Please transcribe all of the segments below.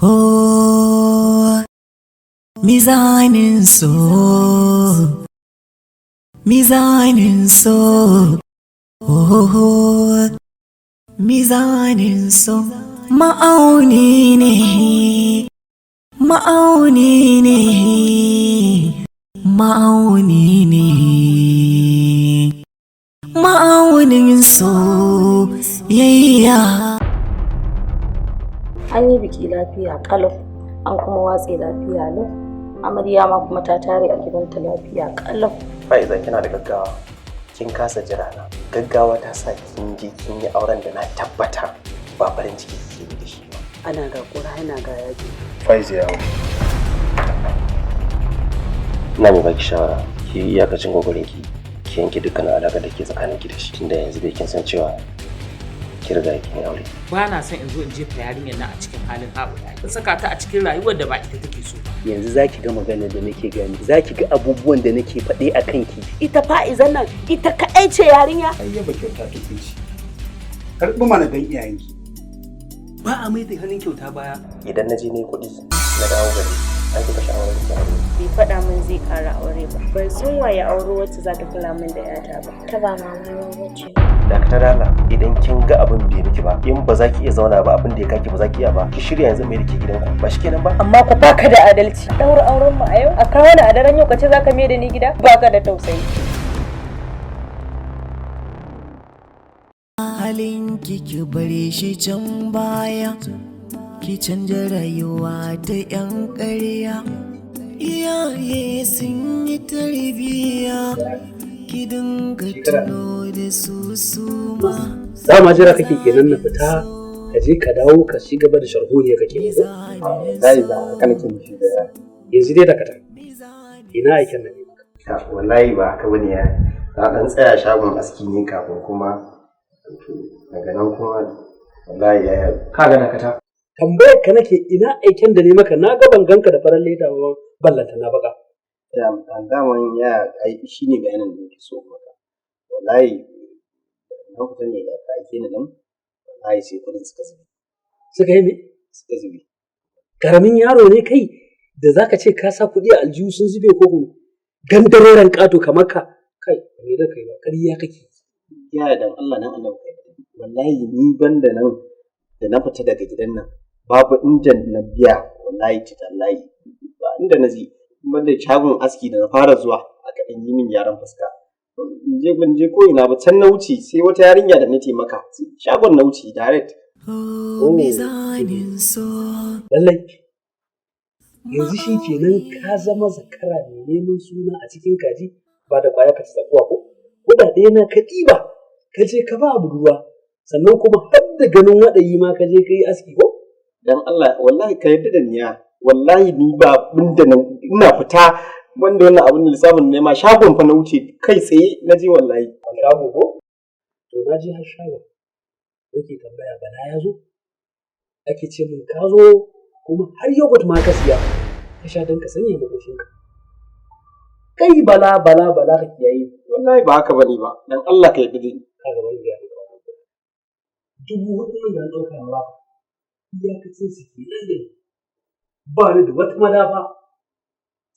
Oh, mizanin so, mizanin so, oh, mizanin so, ma'auni ne, ma'auni ne, ma'auni ne, ma'aunin soyayya. An yi biki lafiya kalau, an kuma watse lafiya lau. Amarya ma kuma ta tare a gidanta lafiya kalau. Fa'iza, kina da gaggawa. Kin kasa jira na. Gaggawa ta sa kin je kin yi auren da na tabbata ba farin ciki kike yi da shi ba. Ana ga kura ana ga yaji. Faiza, yawo. Ina mai baki shawara, ki yi iyakacin gwagwarin ki, ki yanke dukkan alaƙa da ke tsakanin ki da shi, tunda yanzu dai kin san cewa ki riga kin yi aure. Ba na son in zo in jefa yarinyar nan a cikin halin haɓuya, in saka ta a cikin rayuwar da ba ita take so ba. Yanzu za ki ga maganar da nake gani, za ki ga abubuwan da nake faɗe a kanki. Ita Fa'izan nan ita kaɗai ce yarinya? Ai yaba kyauta tukunci, karɓi mana dan iyayenki. Ba a mai da hannun kyauta baya. Idan na je ne kuɗi na dawo gari, an kika shawarar ki aure. Bai faɗa min zai ƙara aure ba. Ban san waye auro wacce za ta kula min da 'yata ba. Ta ba mama na bace. Dakatar Allah, idan kin ga abin bai miki ba, in ba za ki iya zauna ba, abin da ya kaki ba za ki iya ba, ki shirya yanzu mai da ke gidanku, ba shi kenan ba. Amma ku baka da adalci. Ɗaura auren mu a yau, a kawo ni a daren yau kace zaka mai da ni gida? Baka da tausayi. Halin ki ki bare shi can baya, ki canja rayuwa ta 'yan ƙarya. Iyaye sun yi tarbiya, ki dinga tuno da su suma. Dama jira kake kenan na fita, ka je ka dawo ka ci gaba da sharholiya kake ko? Dai ba haka nake nufi ba. Yanzu dai dakata, ina aikin nan ne maka? Wallahi ba haka bane ya. Na dan tsaya shagon aski ne kafin kuma, to daga nan kuma wallahi ya. Ka ga, dakata, tambayar ka nake, ina aikin da ne maka? Na ga ban ganka da farar leda ba, ballanta na baka. Ya daman ya ai shine bayanin da nake so maka. Wallahi na fita ne da ka aike ni nan, wallahi sai kudin suka zube. Suka yi me? Suka zube. Karamin yaro ne kai da zaka ce ka sa kuɗi a aljihu sun zube, ko kuma gandareren ƙato kamar ka? Kai, me da kai ba, ƙarya kake. Ya, dan Allah nan Allah kai. Wallahi ni banda nan da na fita daga gidan nan babu inda na biya, wallahi tallahi ba inda na je banda shagon aski da na fara zuwa aka ɗan yi min gyaran fuska. Je ban je ko ina ba, can na wuce sai wata yarinya da na taimaka shagon na wuce direct. Oh, mizanin so. Lallai yanzu shi kenan ka zama zakara mai neman suna a cikin kaji ba da kwaya ka ci tsakuwa, ko kuɗaɗe na ka ɗiba ka je ka ba budurwa, sannan kuma har da ganin waɗayi ma ka je ka yi aski, ko? Dan Allah, wallahi ka yarda da ni ya. Wallahi ni ba inda na ina fita wanda wannan abin lissafin ne ma, shagon fa na wuce kai tsaye na je wallahi. A shago ko? To na je har shagon, nake tambaya Bala ya zo, ake ce min ka zo, kuma har yogurt ma ka siya ka sha don ka sanya makoshinka. Kai Bala, Bala, Bala, ka kiyaye. Wallahi ba haka bane ba, dan Allah ka yarda da ni. Ka ga, bari gaya maka wani abu. 4,000 nan da na ɗauka na baka, iyakacin su kenan da ni. Ba ni da wata madafa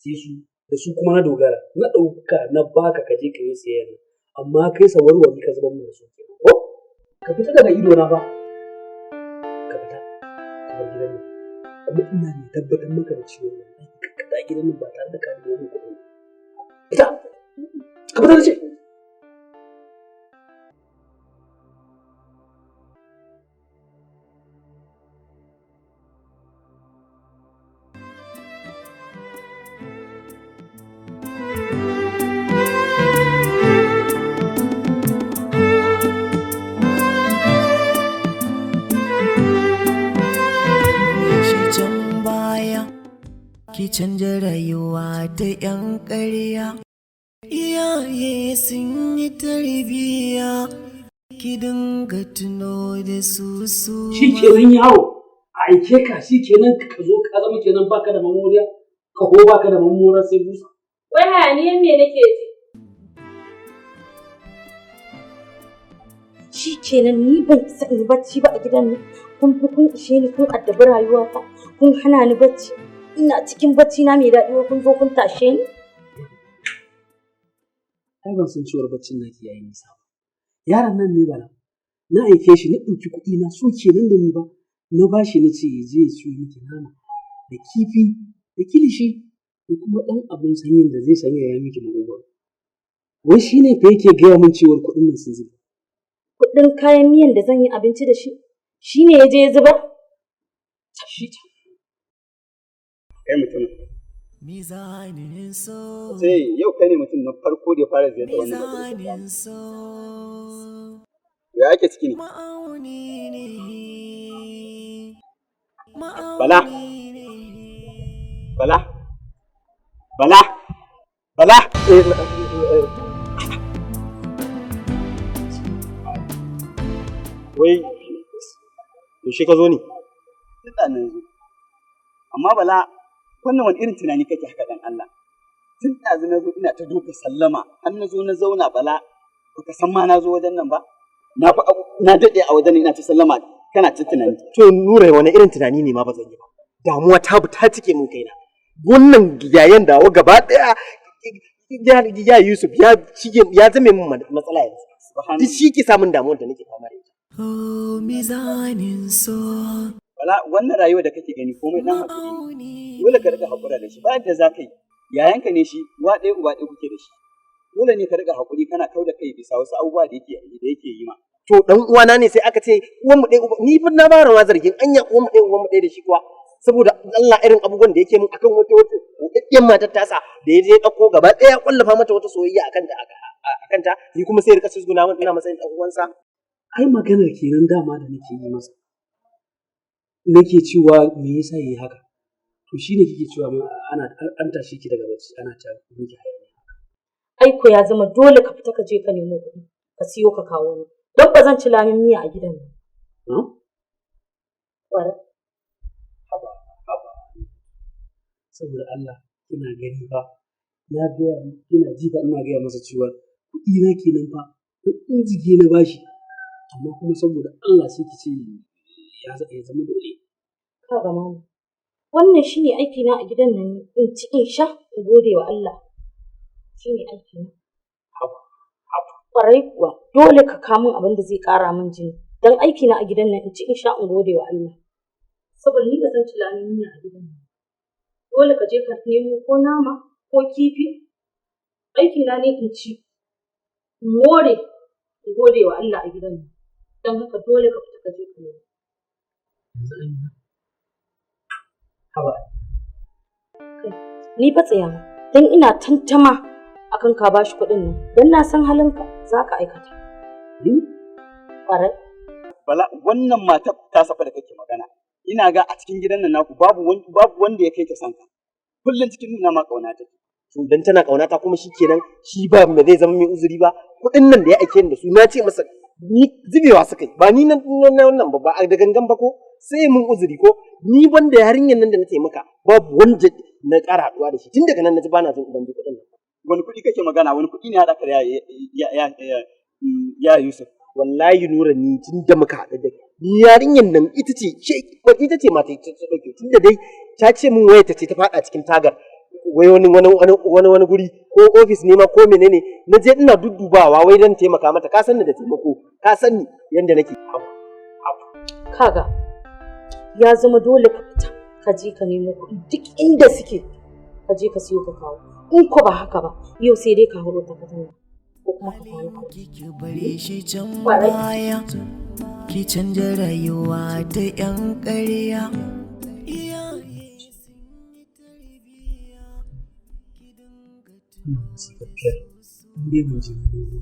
sai su, da su kuma na dogara na ɗauka na baka ka je ka yi sayayya nan, amma kai sawarwari ka zubar min da su kenan, ko? Ka fita daga ido na fa, ka fita ka bar gidan nan. Kuma ina mai tabbatar maka da cewa wallahi ka fita gidan nan ba tare da ka nemo min kuɗin ba. Fita, ka fita na ce. Shi can baya, ki canja rayuwa ta 'yan ƙarya. Iyaye sun yi tarbiya, ki dinga tuno da su su. Shi kenan yaro, a aike ka, shi kenan ka zo ka zama kenan baka da mamoriya ka ko baka da mamora sai busa. Wai hayaniyan me nake ji? Shi kenan ni ban isa in yi bacci ba a gidan nan. Kun fi kun ishe ni, kun addabi rayuwata, kun hana ni bacci. Ina cikin bacci na mai daɗi kun zo kun tashe ni. Ai ban san cewar baccin naki yayi nisa ba. Yaron nan ne Bala. Na aike shi, na ɗauki kuɗi na su kenan da ni ba. Na bashi na ce ya je ya siyo miki nama da kifi da kilishi da kuma ɗan abin sanyin da zai sanyaya miki maƙogwaro. Wai shi ne fa yake gaya min cewar kuɗin nan sun zube. Kuɗin kayan miyan da zan yi abinci da shi, shi ne ya je ya zubar? Shi Kai mutum. Mizanin so. Sai yau kai ne mutum na farko da ya fara ziyartar wannan majalisar. Mizanin so. Ya ake ciki ne? Ma'auni ne. Bala. Bala. Bala. Bala. Wai yaushe ka zo ne? Tun da nan zo. Amma Bala, wannan wani irin tunani kake haka dan Allah? Tun ɗazu na zo ina ta doka sallama, har na zo na zauna Bala, baka san ma na zo wajen nan ba? Na fa na daɗe a wajen nan ina ta sallama, kana ta tunani. To Nura, wani irin tunani ne ma ba zan yi ba. Damuwa ta ta cike min kaina. Wannan yayan dawo gaba ɗaya ya Yusuf ya shige ya zame min matsala yanzu. Duk shi ke samun damuwar da nake fama da ita. Oh, mizanin so. Bala, wannan rayuwa da kake gani komai dan hakuri ne. Dole ka riƙa haƙura da shi, ba yadda za ka yi. Yayanka ne shi, uwa ɗaya uba ɗaya kuke da shi. Dole ne ka riƙa haƙuri kana kau da kai bisa wasu abubuwa da yake yi ma. To dan uwana ne sai aka ce uwan mu ɗaya uba, ni fa na fara ma zargin anya uwan mu ɗaya uban mu ɗaya da shi kuwa, saboda Allah irin abubuwan da yake min akan wata wata matar tasa da ya je ya ɗauko, gaba ɗaya ya kwallafa mata wata soyayya akan ta, ni kuma sai ya rika cizguna min ina matsayin ɗan uwansa. Ai maganar kenan dama da nake yi masa. Nake cewa me yasa yayi haka? To shine kike cewa ma ana an tashe ki daga bacci ana ta miki hayaniya. Aiko ya zama dole ka fita ka je ka nemo kuɗi ka siyo ka kawo ni. Don ba zan ci lamin miya a gidan nan. Ƙwarai. Haba, haba. Saboda Allah, kina gani fa na gaya, kina ji fa ina gaya masa cewa kuɗi na kenan fa kuɗin jige na bashi, amma kuma saboda Allah sai ki ce ya zama dole. Ka ga malam. Wannan shine aiki na a gidan nan, in ci in sha in gode wa Allah. Shine aiki na. Haba, haba. Ƙwarai kuwa, dole ka kawo min abin da zai ƙara min jini. Don aiki na a gidan nan in ci in sha in gode wa Allah. Saboda ni ba zan ci lamin miya a gidan nan. Dole ka je ka nemo ko nama ko kifi. Aiki na ne in ci, in more, in gode wa Allah a gidan nan. Don haka dole ka fita ka je ka nemo. Yanzu Amina. Haba. Ni fa tsaya ma, don ina tantama akan ka bashi kuɗin nan, don na san halinka, za ka aikata. Ni? Ƙwarai. Bala, wannan matar ta safa da kake magana. Ina ga a cikin gidan nan naku babu wanda ya kai ta san ka. Kullum cikin nuna ma ƙauna take. To dan tana kaunata kuma shikenan, shi ba me zai zama mai uzuri ba? Kuɗin nan da ya aike ni da su, na ce masa ni zubewa suka yi, ba ni na wannan ba, ba da gangan ba, ko sai mun uzuri ko ni banda yarinyar nan da na taimaka, babu wanda na ƙara haɗuwa da shi. Tun daga nan na ji bana jin ban ji kuɗin nan. Wani kuɗi kake magana? Wani kuɗi ne haɗa ka da ya Yusuf? Wallahi Nura, ni tun da muka haɗu da ni yarinyar nan, ita ce mata ta ɗauke, tun da dai ta ce min wayar ta ce ta faɗa cikin tagar, wai wani guri ko ofis ne ma ko menene. Na je ina duddubawa wai dan taimaka mata, ka san ni da taimako, ka san ni yanda nake. Kaga, ya zama dole ka fita ka je ka nemo kuɗi duk inda suke, ka je ka siyo ka kawo. In ko ba haka ba, yau sai dai ka hauro ta katanga ko kuma ka kwana a waje. Ki bare shi can baya, ki canja rayuwa ta 'yan ƙarya. Iyaye sun yi tarbiyya, ki dinga Wannan masifaffiyar, in dai ban je na nemo,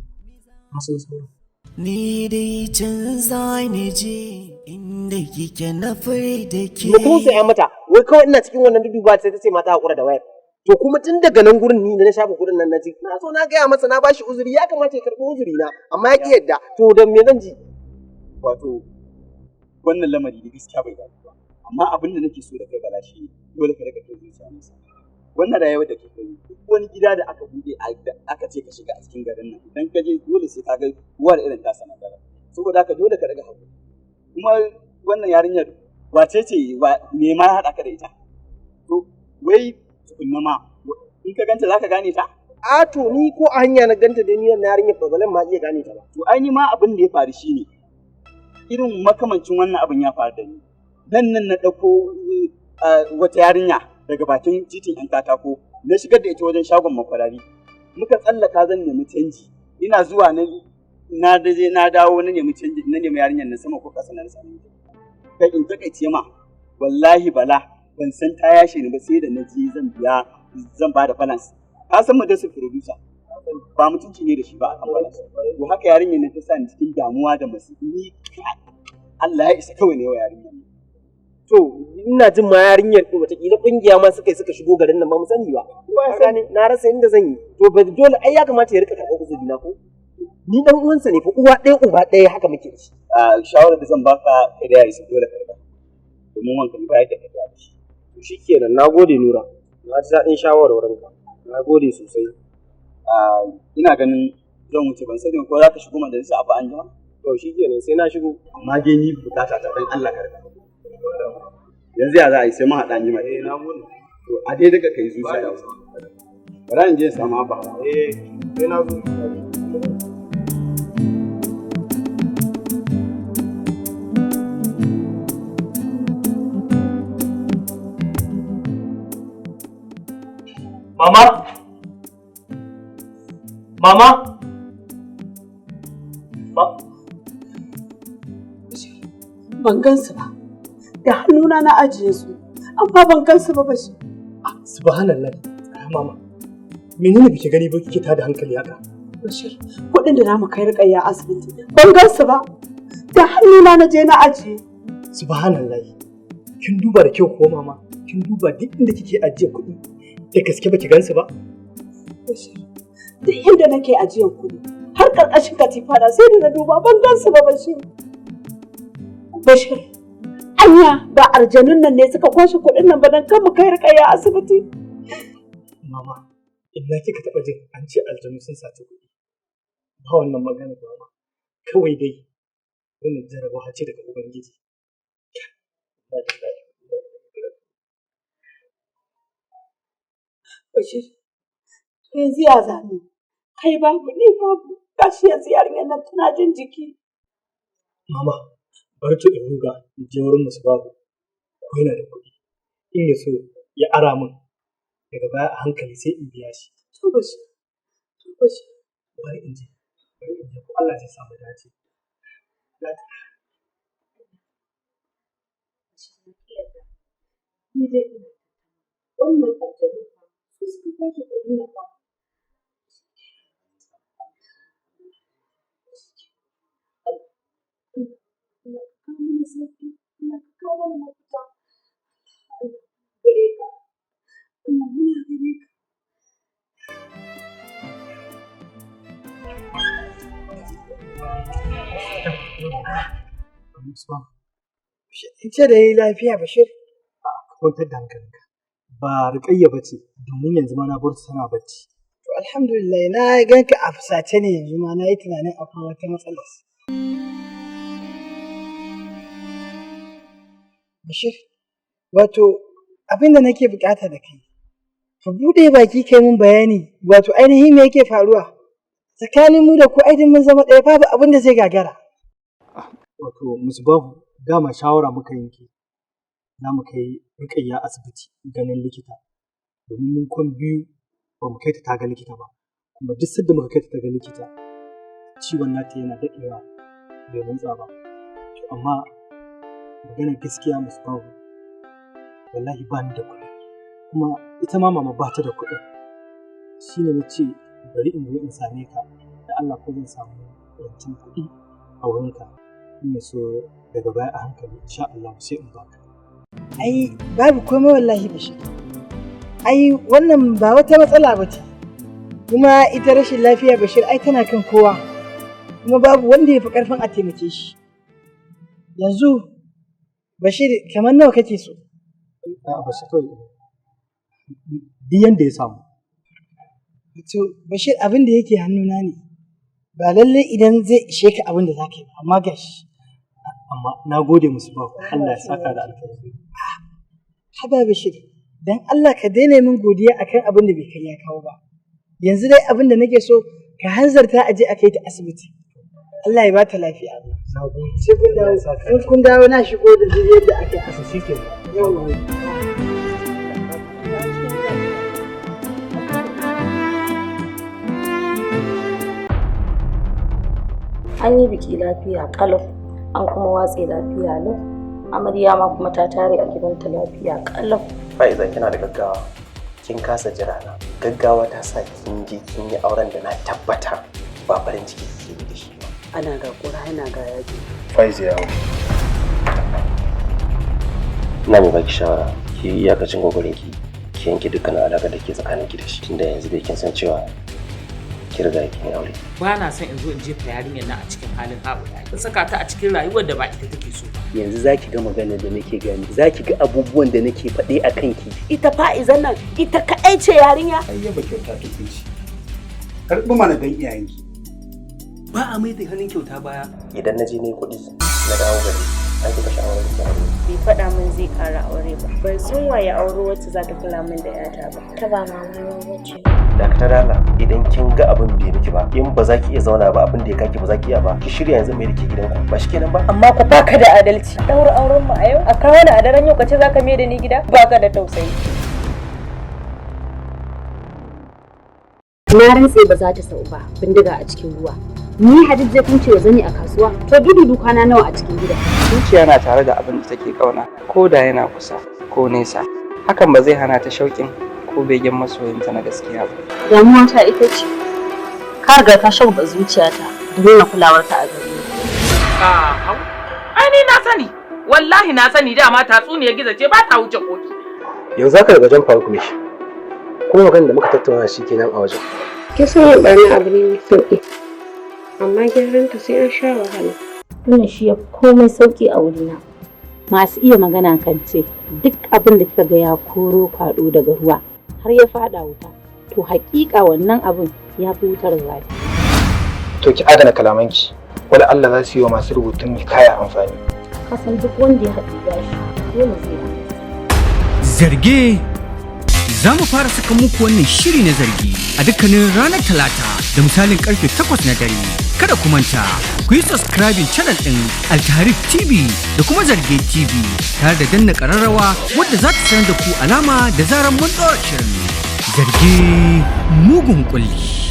na san sauran. Ni dai can za ni je inda kike na da ke. Na tausaya mata, wai kawai ina cikin wannan duduba sai ta ce mata hakura da wayar. To kuma tun daga nan gurin ni da na shafa kuɗin nan, na ji na so na gaya masa na bashi uzuri, ya kamata ya karɓi uzuri na, amma ya ki yadda. To da me zan ji? Wato wannan lamari da gaskiya bai dace ba. Amma abin da nake so da kai Bala shi ne dole ka rika kai zuciya nesa. Wannan rayuwar da kake yi, duk wani gida da aka buɗe aka ce ka shiga a cikin garin nan, idan ka je dole sai ka ga uwar irin tasa matsala. Saboda haka dole ka riga hakuri. Kuma Wannan yarinyar wace ce, me ma ya haɗa ka da ita? To wai tukunna ma in ka ganta za ka gane ta? A to ni ko a hanya na ganta dai ni wannan yarinyar ba balan ma iya gane ta ba. To ai ni ma abin da ya faru shine irin makamancin wannan abin ya faru da ni. Nan nan na ɗauko wata yarinya daga bakin titin 'yan katako, na shigar da ita wajen shagon makwarari. Muka tsallaka zan nemi canji. Ina zuwa na na je na dawo na nemi canji, na nemi yarinyar na sama ko ƙasa na rasa. Kai in takaice ma, wallahi Bala ban san ta yashe ni ba sai da na je zan biya, zan ba da balance. Ka san mu da su producer ba mutunci ne da shi ba akan balance. To haka yarinyar nan ta sa ni cikin damuwa da masifi. Ni Allah ya isa kawai ne wa yarinyar nan. To ina jin ma yarinyar ɗin wataƙila ƙungiya ma suka yi suka shigo garin nan ba mu sani ba. Ka gane, na rasa inda zan yi. To ba dole ai ya kamata ya rika karɓar uzuri na ko? Ni dan uwansa ne fa, uwa ɗaya uba ɗaya haka muke da shi. A shawarar da zan baka, kai da ya isa dole ka riga. Domin wanka ne ba yadda ka da shi. To shikenan, na gode Nura. Na ji daɗin shawarwarinka. Na gode sosai. Ina ganin zan wuce, ban sani ko za ka shigo majalisa abu an jima? To shikenan, sai na shigo. Amma dai ni bukata ta dan Allah ka riga. Yanzu ya za a yi sai mun haɗa ni ma. Eh, na gode. To a dai daga kai zuciya. Bari in je in samu Abba. Eh, sai na zo. Mama? Mama? Ma Ban gansu ba. Da hannuna na ajiye su, amma ban gansu ba, Bashir. Subhanallah. Tsaya mama. Menene bike gani ba kike tada hankali haka? Bashir, kuɗin da namu kai Rukayya asibiti, ban gansu ba. Da hannuna na je na ajiye. Subhanallah. Kin duba da kyau ko mama? Kin duba duk inda kike ajiye kuɗi? Da gaske baki gansu ba? Bashir, duk inda nake ajiyar kuɗi, har ƙarƙashin katifa na sai da na duba, ban gansu ba, Bashir. Bashir, anya ba aljanun nan ne suka kwashe kuɗin nan ba don kan mu kai Rukayya asibiti? Mama, ina kika taɓa jin an ce aljanu sun saci kuɗi? Ba wannan magana mama. Kawai dai wannan jarabawa ce daga Ubangiji. Bashir, yanzu ya zame, kai babu ni babu, gashi yanzu yarinyar nan tana jin jiki. Mama, bari to in ruga in je wurin musu babu ko yana da kuɗi. In ya so ya ara min, daga baya a hankali sai in biya shi. To Bashir, to Bashir. Bari in je, bari in je ko Allah zai samu dace. Ni dai ina wannan aljanu fa su suka kwashe kuɗin nan fa. Allah ka kawo mana sauƙi, Allah ka kawo mana mafita. Allah gare ka, Allah muna gare ka. In ce da yi lafiya, Bashir. Ka kwantar da hankalinka. Ba Rukayya ba ce, domin yanzu ma na bar ta tana bacci. To alhamdulillah, na ganka a fusace ne yanzu ma na yi tunanin akwai wata matsala. Bashir, wato abin da nake bukata da kai, ka buɗe baki kai mun bayani wato ainihin me yake faruwa. Tsakanin mu da ku ai mun zama ɗaya, babu abin da zai gagara. Wato Musbahu, dama shawara muka yanke. Za mu kai Rukayya asibiti ganin likita. Domin mun kwan biyu ba mu kai ta ta ga likita ba. Kuma duk sanda muka kai ta ta ga likita, ciwon nata yana daɗewa bai motsa ba. To amma maganar gaskiya Musbahu, wallahi ba ni da kuɗi. Kuma ita ma mama ba ta da kuɗin. Shi ne na ce bari in zo in same ka, da Allah ko zan samu rancen kuɗi a wurinka. In ya so daga baya a hankali insha Allah sai in baka. Ai babu komai wallahi, Bashir. Ai wannan ba wata matsala ba ce. Kuma ita rashin lafiya, Bashir, ai tana kan kowa. Kuma babu wanda ya fi ƙarfin a taimake shi. Yanzu Bashir, kamar nawa kake so? A'a, Bashir, kawai duk yanda ya samu. To Bashir, abin da yake hannuna ne. Ba lallai idan zai ishe ka abin da za ka yi ba, amma gashi. Amma na gode musu ba Allah ya saka da alkhairi. Haba Bashir, dan Allah ka daina min godiya akan abin da bai kai ya kawo ba. Yanzu dai abin da nake so ka hanzarta a je a kai ta asibiti. Allah ya ba ta lafiya. Sai kun dawo, in kun dawo na shigo da jiri yadda aka yi asibiti kenan. Yawwa. An yi biki lafiya kalau, an kuma watse lafiya lau. Amarya ma kuma ta tare a gidanta lafiya kalau. Fa'iza kina da gaggawa. Kin kasa jira na. Gaggawa ta sa kin je kin yi auren da na tabbata ba farin ciki kike yi da shi ba. Ana ga kura ana ga yaji. Faiza yawo. Ina mai baki shawara ki yi iyakacin gwagwarin ki ki yanke dukkan alaƙar da ke tsakanin ki da shi tunda yanzu dai kin san cewa ki riga kin yi aure. Ba na son in zo in jefa yarinyar nan a cikin halin haɓuya. In saka ta a cikin rayuwar da ba ita take so ba. Yanzu za ki ga maganar da nake gani, za ki ga abubuwan da nake faɗe a kanki. Ita fa'izan nan ita kaɗai ce yarinya. Ai yaba kyauta tukunci. Karɓi mana dan iyayenki. Ba a mai da hannun kyauta baya. Idan na je na yi kuɗi na dawo gari an kika shawarar ki aure. Bai faɗa min zai ƙara aure ba. Ban san waye auro wacce za ta kula min da 'yata ba. Ta ba mama na bace. Dakatar Allah idan kin ga abin bai miki ba in ba za ki iya zauna ba abin da ya kaki ba za ki iya ba ki shirya yanzu mai da ke gidanku ba shi kenan ba. Amma ku baka da adalci. Ɗaura auren mu a yau a kawo ni a daren yau kace zaka mai da ni gida baka da tausayi. Na rantse ba za ta sau ba bindiga a cikin ruwa. Ni Hadija kun ce zani a kasuwa to dudu kwana nawa a cikin gida. Zuciya na tare da abin da take kauna ko da yana kusa ko nesa. Hakan ba zai hana ta shauƙin ko begen masoyinta na gaskiya ba. Damuwa ta ita ce ka riga ka shagwaba zuciyata da nuna kulawarka a gare ni. Hau. Ai ni na sani. Wallahi na sani dama tatsuniyar gizo ce ba ta wuce koki. Yanzu haka daga wajen Faruk ne. Kuma maganar da muka tattauna shi kenan a wajen. Kisan yin ɓarna abu ne mai sauƙi. Amma gyaran ta sai an sha wahala. Wannan shi ya fi komai sauƙi a wurina. Masu iya magana kan ce duk abin da kika ga ya koro kwaɗo daga ruwa har ya faɗa wuta to haƙiƙa wannan abin ya fi wutar zafi. To ki adana kalamanki. Wala Allah za su yi wa masu rubutun kaya amfani. Ka san duk wanda ya haɗu gashi dole zai yi. Zarge. Za mu fara saka muku wannan shiri na zargi a dukkanin ranar Talata da misalin karfe 8 na dare. Kada ku manta, ku yi subscribing channel ɗin Altarif TV da kuma Zarge TV tare da danna ƙararrawa wadda za ta sanar da ku alama da zarar mun ɗora shirin. Zarge mugun ƙulli.